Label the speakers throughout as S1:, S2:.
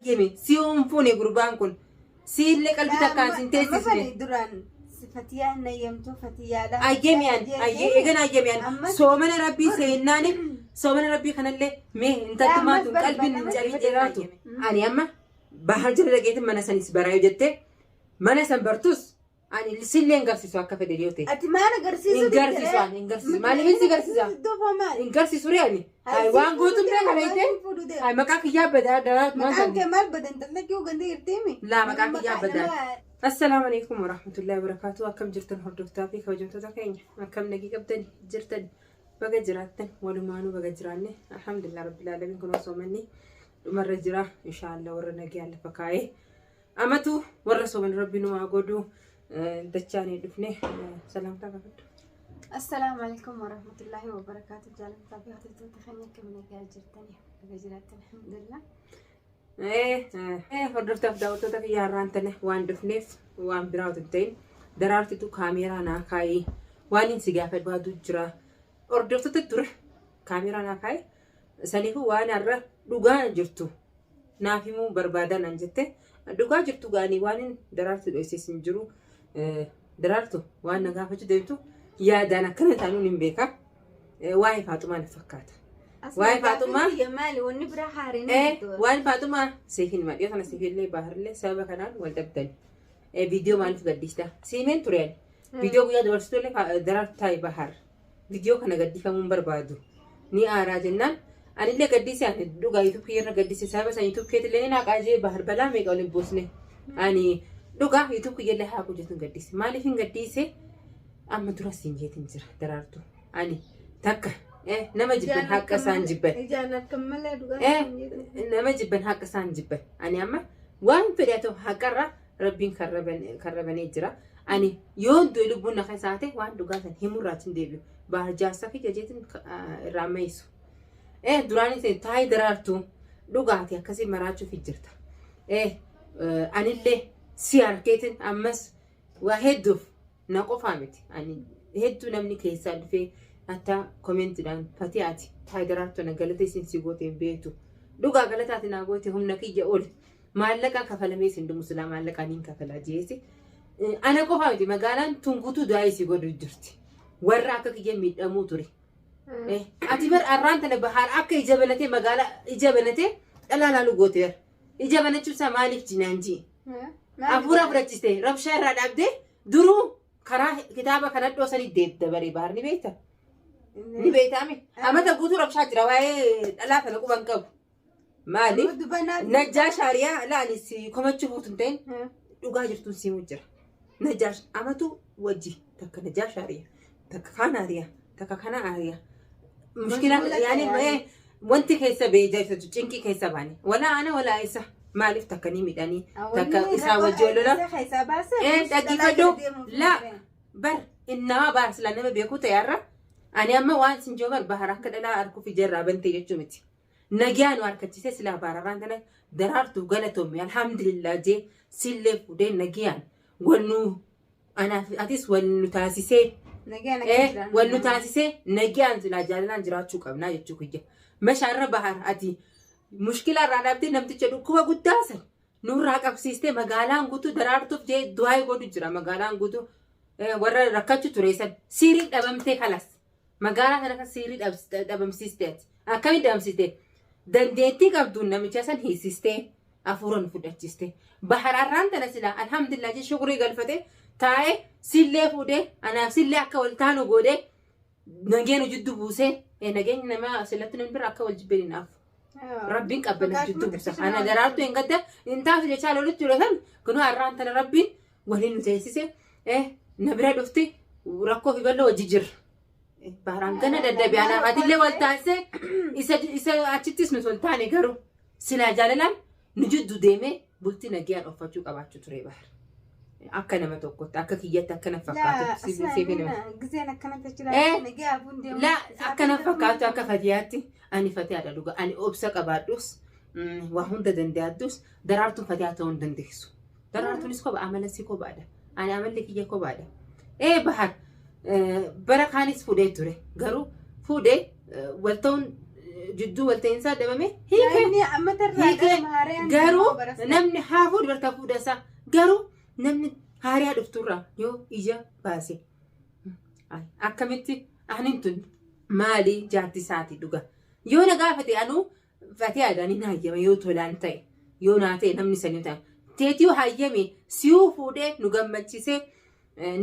S1: Yemi si hin fuune gurbaan kun. Siillee qalbii takkaan sin teessisne.
S2: Duraan Fatiyaa nayyamtuu Fatiyaadha.
S1: Ayyemi an ayyee egan ayyemi an soomana rabbii seennaani soomana rabbii kanallee mee intaltummaa tun qalbiin hin cabii jiraatu. Ani amma bahar jala dhageetin mana sanis baraa yoo jette mana san bartus ani sillee hin garsiisu akka fedhe yoo ta'e.
S2: Ati maal agarsiisuu
S1: Hin garsiisu ani hin garsiisu. Maaliif si garsiisa?
S2: Maali?
S1: Hin garsiisu ree ani. Ay waan gootum ree kana itee. Ay maqaa kiyyaa badaa daraa maal
S2: Maqaan kee maal badan tallaqii hoggantii jirtiimi?
S1: Laa maqaa kiyyaa badaa. Assalaamu alaikum warahmatullahi wabarakatuh. Akkam jirtan hordoftaa fi kabajamtoota keenya? Akkam nagii qabdani jirtan? Baga jiraattan walumaanuu baga jiraanne. Alhamdulillah rabbil alamin kun osoo manni dhumarra jira. Inshaallah warra nagiyaan lafa kaa'ee. Amatu warra sooman rabbi nu haa godhu. Dachaanii dhufne salaamtaa gaafadhu.
S2: Assalaamu alaikum warahmatullahi wabarakatuh. Jaalattaa fi hordoftoota keenya akkam nagaa jirtani? Baga jiraattan alhamdulillah.
S1: Hordoftaaf daawwattoota kiyya har'aan tana waan dhufneef waan biraa otoo hin ta'in daraartitu kaameeraa naa kaayee waan hin si gaafadhu baatu jira. Hordoftoota dura kaameeraa naa kaayee saniifuu waan har'a dhugaa jirtu naaf himuu barbaadaa naan jette dhugaa jirtu gaanii waan hin daraartu dhoysees hin jiru. Daraartu waan na gaafachuu deemtu yaadaan akkana taanuun hin beeka. Waa'ee Faaxumaa na fakkaata. Waa'ee Faaxumaa
S2: Maali wanni biraa haareen
S1: waan Faaxumaa siif hin madhiyoo kana siif illee baharillee sababa kanaan wal dhabdani. Viidiyoo maaliif gaddista? Siimeen ture ani. Viidiyoo guyyaa dabarsitu illee daraartu taa'e bahar. Viidiyoo kana gaddifamuu hin barbaadu. Ni aaraa jennaan. Anillee gaddise ani dhugaa YouTube kiyyarra gaddise sababa san YouTube keetillee ni naaqaa jee bahar balaa meeqa waliin buusne. Ani dhugaa YouTube kiyyallee haa hojjetu gaddise. Maaliif hin gaddise? Amma dura siin jeetiin jira daraartu. Ani takka nama jibban haqa isaan jibban.
S2: Ijaan akka malee dhugaa.
S1: Nama jibban haqa isaan jibban. Ani amma waan fedhe haa ta'u haqarra rabbiin karrabanee jira. Ani yoon du'e lubbuun na keessa haate waan dhugaa san himurraa hin deebi'u. Bahar jaarsaa kiyya jeetiin irraa mayisu. Duraan isin taa'ee daraartu dhugaati akkasii maraachuuf jirta. Anillee si harkeetiin ammas waa hedduuf na qofaa miti. Ani hedduu namni keessaa dhufee hatta komeentiidhaan fatiyaati taa'ee daraartu na galata isin si goote hin beektu. Dhugaa galataati naa goote humna kiyya ol. Maallaqa kafalamee isin dhumu silaa maallaqaan hin kafalaa jeesi. Ana qofaa miti magaalaan tun guutuu du'aa isii godhu jirti. Warra akka kiyya miidhamuu ture. Ati bar arraan tana bahaar akka ija banatee magaalaa ija banatee dhalaa laalu goote bar. Ija banachuun isaa maaliif jinaan jii. Hafuura fudhachiste rabshaa irraa dhaabdee duruu karaa kitaaba kana dhoo sanii dabaree baar ni beekta. Ni beektaami. Amata guutuu rabshaa jira waa'ee dhalaa kana quban qabu. Maaliif? Najjaa shaariyaa laali si komachuu fuutu hin ta'in dhugaa jirtuun siimuu jira. Najjaash amatu wajji takka najjaa shaariyaa takka kaan aariyaa takka kana aariyaa. Mushkila yaani wanti keessa ba'ee jirtu cinqii keessa baane walaa ana walaa isa maaliif takka ni midhanii takka isaa wajji wal lola. Dhaggeeffadhu laa bar innamaa baar silaa nama beekuu ta'e har'a ani amma waan sin jiru bar bahar akka dhalaa arguuf ijarraa bantee jechuu miti. Nagiyaa nu harkachisee silaa baararraan tana daraartuu galatoomi alhamdulillah jee sillee fuudhee nagiyaan wal nu anaaf atis wal nu taasisee wal nu taasisee nagiyaan silaa jaalalaan jiraachuu qabnaa jechuu kiyya. Mashaarra bahar ati mushkilaa irraa dhaabdee namticha dhukkuba guddaa san nurraa qabsiistee magaalaan guutuu daraartuuf jee du'aa godhu jira magaalaan guutuu warra rakkachu ture san siirii dhabamtee kalas. Magaalaa kana kan siirii dhabamsiiste ati. Akkamitti dhabamsiiste? Dandeettii qabduun namicha san hiisistee hafuura nu fudhachiste. Bahar arraan tana silaa alhamdulillah jee shukurii galfate taa'ee sillee fuudhee anaaf sillee akka wal taanu godhee nageenu jiddu buusee nageenyi namaa silatti namni bira akka wal jibbeen hin hafu. Rabbiin qabbana jiddu buusa. Ana daraartuu hin gadda hin taatu jechaa lolutti ture san kunoo arraan tana rabbiin waliin nu teessise na bira dhufti rakkoo fi bal'oo wajji jirra. Baaraan gana daddabe anaaf atillee wal taasise isa isa achittis nu wal taane garuu silaa jaalalaan nu jiddu deemee bultii nagayaan uffachuu qabaachuu ture baar. Akka nama tokkotti akka kiyyatti akka na fakkaatutti siif hin himu.
S2: Gizeen akkanatti jira.
S1: Laa akka na fakkaatu akka fatiyaatti ani fatiyaadha dhuga ani obsa qabaadhus waa hunda danda'adhus daraartuun fatiyaa ta'uu hin dandeessu. Daraartuunis kopha amala si kophaadha. Ani amalli kiyya kophaadha. Ee bahar bara kaanis fuudhee ture garuu fuudhee wal ta'uun Jidduu walta'iinsaa dhabame hiike.
S2: Inni amma tarraa
S1: Hiike
S2: gara haaraan
S1: garuu
S2: barasa.
S1: namni haa fuudhu bartaa fuudhasaa garuu namni haariyaa dhufturraa yoo ija baase akkamitti anin tun maali jaarti isaati dhuga yoo na gaafate anuu fatee aadaan hin hayyama yoo tolaan ta'e yoo naa ta'e namni sanii ta'e teetii hayyame siyuu fuudhee nu gammachisee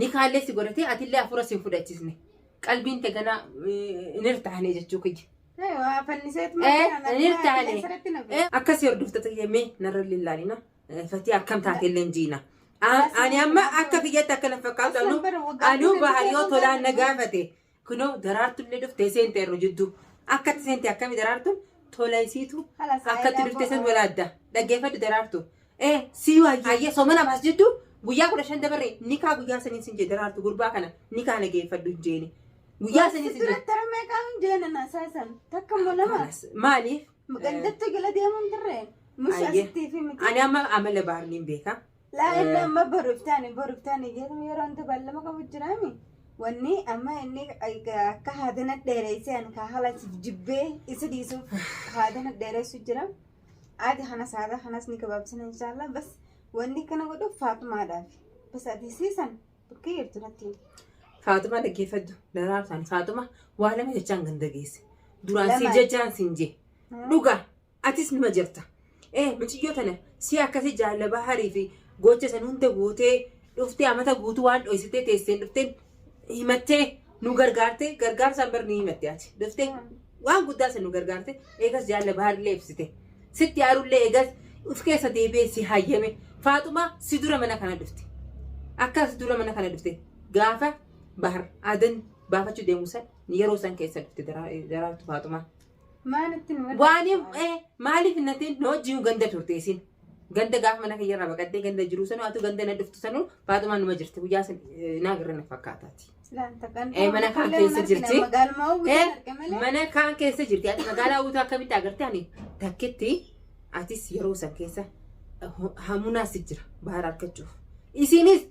S1: ni kaallee si godhatee atillee hafuura si hin fudhachisne qalbiin te ganaa hin hirtaane jechuu kiyya. Hin hirtaane akkasii hordoftoota kiyya mee narra lillaalina fatii akkam taate illee hin jiina. Ani amma akka kiyyatti akka na fakkaatu anuu bahar yoo tolaan na gaafate Kunoo daraartullee dhuftee seente erru jidduu. Akkatti seente akkami daraartuun tola isiitu akkatti dhuftee san wala adda. Dhaggeeffadhu daraartu. Ee sii waayyee soomana baas jidduu guyyaa 15 dabarre nikaa guyyaa saniin sin jee daraartu gurbaa kana nikaa na geeffadhu hin jeeni. Guyyaa saniin sin jee.
S2: Tara meeqaa hin jeena na saasan takka immoo lama.
S1: Maaliif?
S2: Gandatti gala deemuun turre. Mush
S1: Ayyee.
S2: asitti fi miti.
S1: Ani amma amala baarniin beeka.
S2: Laa inni amma boruuf taane boruuf taane jedhamu yeroo hunda beellama qabu jiraami. Wanni amma inni akka haadana dheereessee ani kaa haala jibbee isa dhiisuuf haadana dheeressu jira. Ati kanas haada kanas ni gabaabsina inshaallah bas wanni kana godhu Faatumaadhaaf. Bas ati siisan bukkee jirtu natti himi.
S1: Faaxumaa dhaggeeffadhu. Daraartaan Faaxuma waa lama jechaan ganda geesse. Duraan si
S2: Lama.
S1: jechaan siin jee. Dhugaa atis numa jirta. Ee muciyyoo tana si akkasi jaalla baharii fi gocha san hunda gootee dhuftee amata guutuu waan dhoysitee teesseen dhuftee himattee nu gargaartee gargaarsaan bar ni himatte ati dhuftee waan guddaa san nu gargaarte eegas jaalla baharillee ibsite sitti aarullee eegas uf keessa deebi'ee si hayyame faaxumaa si dura mana kana dhufte akkas dura mana kana dhufte gaafa bahar adan baafachuu deemu san yeroo san keessa dhufte daraartu faaxumaa.
S2: Maalitti nu
S1: Waaniif maaliif natiin na wajjin ganda turte isin. Ganda gaafa mana kiyyarraa baqattee ganda jiruu sanuu atu ganda na dhuftu sanuu Faaxumaan numa jirti guyyaa san naa garra na fakkaataati. Mana kaan keessa jirti. Mana kaan keessa jirti. Ati magaalaa guutuu akkamitti agarte ani takkitti atis yeroo san keessa hamunaas jira bahar argachuuf. Isinis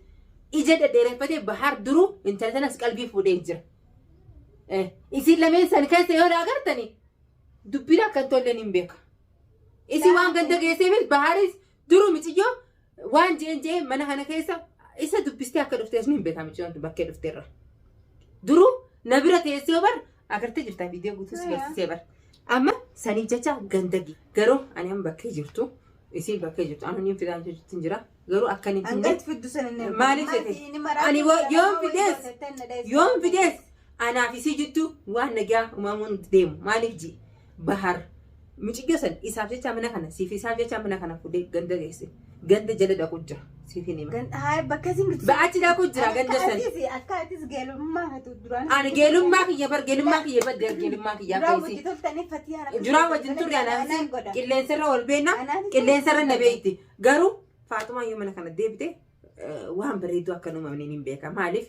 S1: ija dhedheereffatee bahar duruu intala tanas qalbii fuudhee jira. Isin lameen san keessa yoo agartani dubbiin akka hin tolleen hin beeka. Isin waan ganda geesseefis baharis duruu miciyyoo waan jeen jee mana kana keessa isa dubbistee akka dhuftees ni hin beeka miciyyoon tun bakkee dhufteerra. Duruu na bira teessee yoo bar agartee jirta viidiyoo guutuu si garsiisee bar. Amma saniif jecha ganda garuu ani amma bakkee jirtu isiin bakkee jirtu anu niin fidaan jechuutti jira. Garuu akka inni finne
S2: Hangatti fiddu sana inni
S1: Maaliif jette? Ani yoon fidees yoon fidees anaaf isii jiddu waan nagaa uumamuun deemu maaliif ji bahar muciyyoo san isaaf jecha mana kana siif isaaf jecha mana kana fudee ganda geesse ganda jala dhaqu jira siif hin hima.
S2: Haa bakka isin jirtu.
S1: Ba'achi dhaqu jira ganda san.
S2: Akka atis geelummaa hatu duraan.
S1: Ani geelummaa kiyya bar geelummaa kiyya bar geelummaa kiyya
S2: Duraan
S1: akka
S2: wajji
S1: isii.
S2: toltanii fatii haala.
S1: Duraan wajjin turre anaaf isin qilleensarra ol beenna qilleensarra na beekti garuu Faaxumaan yoo mana kana deebite waan bareedduu akka hin uumamne hin beeka. Maaliif?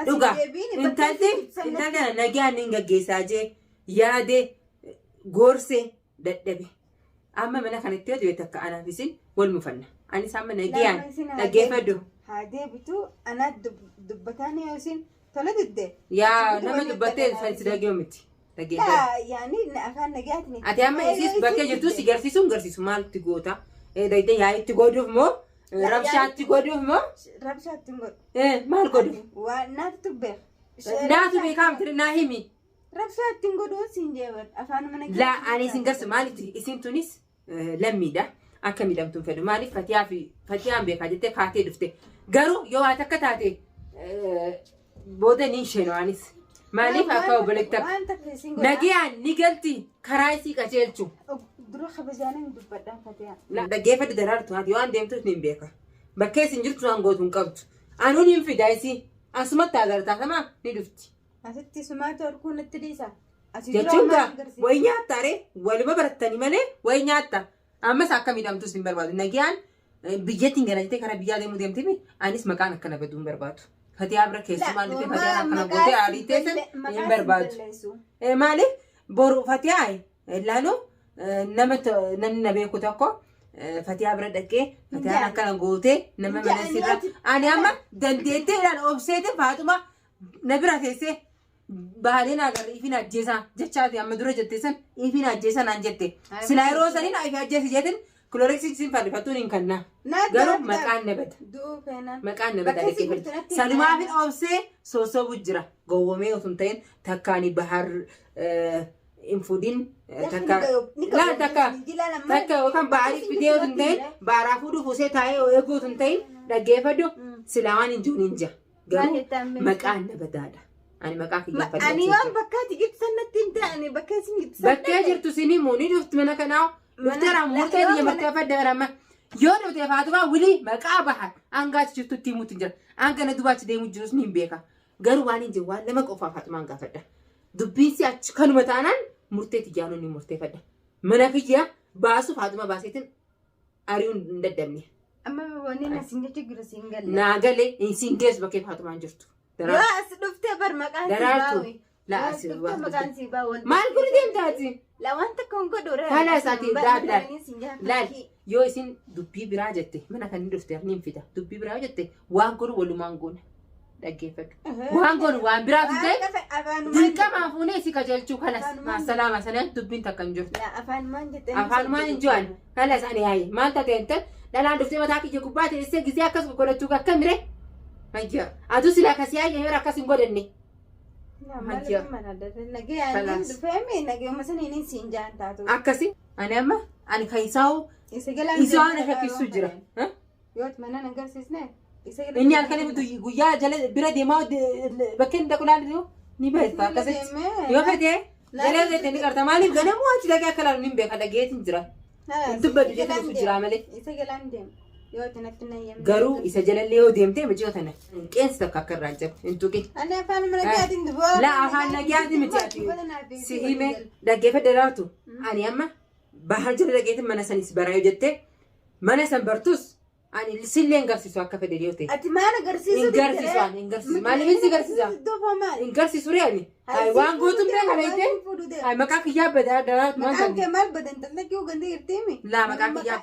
S1: Dhugaa intalti intalti kana nagaan hin gaggeessaa jee yaadee goorsee dadhabe. Amma mana kanatti yoo deebite akka anaaf isin wal mufanna. Anis amma nagaan dhaggeeffadhu.
S2: Haa deebitu anaa dubbataan yoo isin tola didde.
S1: Yaa nama dubbattee si dhaga'u miti. Dhaggeeffadhu.
S2: Yaa yaani afaan nagaatiin.
S1: Ati amma isiis bakkee jirtu si garsiisuun garsiisu maaltu goota? Dayitee yaa itti godhuuf moo rabshaatti godhuuf moo
S2: Rabshaa ittiin godhu.
S1: Maal godhuuf?
S2: Waan naatu beeka.
S1: Naatu beekaa miti naa himi.
S2: Rabshaa ittiin godhuun siin jeebar afaan mana
S1: Laa ani isin garsiisu maalitti isin tunis lammiidha. Akka miidhamtu hin fedhu. Maaliif fatiyaa fi fatiyaan beekaa jettee kaatee dhufte. Garuu yoo waa takka taate booda ni sheenu anis. Maaliif akka obboleetti takka.
S2: Waan takka isin godha.
S1: Nagayaan ni galti karaa isii qajeelchu.
S2: Dura kabajaanin dubbadhaan fatiyaa.
S1: Dhaggeeffadhu daraartu haati waan deemtuuf ni beeka. Bakkee isin jirtu waan gootu hin qabdu. Anuun hin fida isii. Asumatti agartaa sama ni dhufti.
S2: Asitti sumaatu harkuu natti dhiisa. Asii dura
S1: Jechuun
S2: maal
S1: gaa
S2: agarsiisa?
S1: wayi nyaatta ree waluma barattanii malee wayi nyaatta. Ammas akka miidhamtus hin barbaadu. Nagayaan biyyatti hin gala jettee karaa biyyaa deemuu deemtimi anis maqaan akkana baduu hin barbaadu. Fatiyaa bira keessumaan dhufe fatiyaan akkana gootee aarii teessan hin barbaadu. Maaliif boru fatiyaa ilaalu nama namni na beeku tokko fatiyaa bira dhaqee fatiyaan akkana gootee nama mana sirra ani amma dandeettee ilaala obseete faaxuma na bira teessee Bahaleen agarre ifin ajjeesaa jechaati amma dura jette san ifin ajjeesaa naan jette. Silaa yeroo saniin ifi ajjeesi jeetin kilooreksii sin farrifattuun hin kannaa. Garuu maqaan na bada.
S2: Du'uu feenaan.
S1: Maqaan na bada
S2: Bakka isin
S1: dhaggeeffadhu.
S2: jirtu natti
S1: Sanumaafin obsee sossobu jira. Gowwomee osoo hin ta'in takkaani bahar hin fudin takka laa takka takka yookaan baharii fidee osoo hin ta'in baharaa fuudhuuf osoo taa'ee eeguu osoo hin ta'in dhaggeeffadhu silaa waan hin jiru hin jira. Garuu maqaan na badaadha. Ani maqaa kiyya
S2: Ani waan bakka ati jirtu san natti hin ta'ani bakka isin jirtu san
S1: Bakkee jirtu sin himu ni dhufti mana kanaa dhufteera murtee biyya murteeffadde barama. Yoo dhufte Faatumaa wilii maqaa baha hanga achi jirtutti himuutti jira. Hanga na duba achi deemu jirus ni hin beeka. Garuu waan hin jiru waan lama qofaa Faatumaan gaafadha. Dubbiin si achi kanuma taanaan murtee tiyyaanuu ni murteeffadha. Mana kiyya baasu Faatuma baaseetiin ari'uun hin dadhabne.
S2: Amma wanni na sin jechu jiru sin galle.
S1: Naa galee hin siin geessu bakkee Faatumaan jirtu.
S2: Yoo as dhuftee bar maqaan si
S1: Daraartu.
S2: baa'u.
S1: Laa
S2: Yoo as
S1: as
S2: dhuftee
S1: waan
S2: maqaan si baa'u.
S1: Maal godhu deemtaati?
S2: La waan takka hin godhu.
S1: Haala isaatiin daabila. Laal yoo isin dubbii biraa jette mana kan inni dhufte ni fida. Dubbii biraa yoo jette waan godhu walumaan goona. Dhaggeeffadhu. Waan godhu waan biraa ta'e dirqamaan fuunee si qajeelchuu kanas maasalaama sana dubbiin takka hin jirtu.
S2: Afaanumaan jettee.
S1: Afaanumaan hin jiran kanas ani yaayi maal taate jette dhalaan dhuftee mataa kiyya gubbaa teessee gisee akkas godhachuu akka mire. Hayya atu silaa akkasii hayya yeroo akkas hin godhanne.
S2: Nagayaan dhufeemi nagayuma saniin siin jaan taatu.
S1: Akkasi ani amma ani kan isaa
S2: Isa galaan
S1: isaa waan rakkisu jira.
S2: Yoo mana agarsiisne.
S1: Inni halkan guyyaa jala bira deemaa bakkeen dhaqu laalu ni beekta akkasitti. Yoo fedhe jala jettee ni qarta maaliif ganamuu achi dhaqee akka laalu ni beeka dhageetiin jira. Hin dubbatu jechuun jira malee.
S2: Isa galaan deema. Yoo ati natti na yemmuu.
S1: Garuu isa jalallee yoo deemtee miccoo tana qeensi takka akka irraa hin cabne hin tuqin.
S2: Ani afaan nagayaatiin duboo.
S1: Laa afaan nagayaatiin miti ati. Si hime dhaggeeffadhe raatu ani amma bahar jala dhageetiin mana sanis bara yoo jette mana san bartus ani sillee hin garsiisu akka fedhe yoo ta'e.
S2: Ati maal agarsiisu?
S1: Hin garsiisu ani hin garsiisu. Maaliif si garsiisa?
S2: Iddoo maal?
S1: Hin garsiisu ree ani. Ay waan guutuun bira kana jettee ay maqaa kiyyaa badaa daraatu maal
S2: Maqaan kee maal badan? Tallaqii gandi jirtiimi?
S1: Laa maqaa kiyyaa.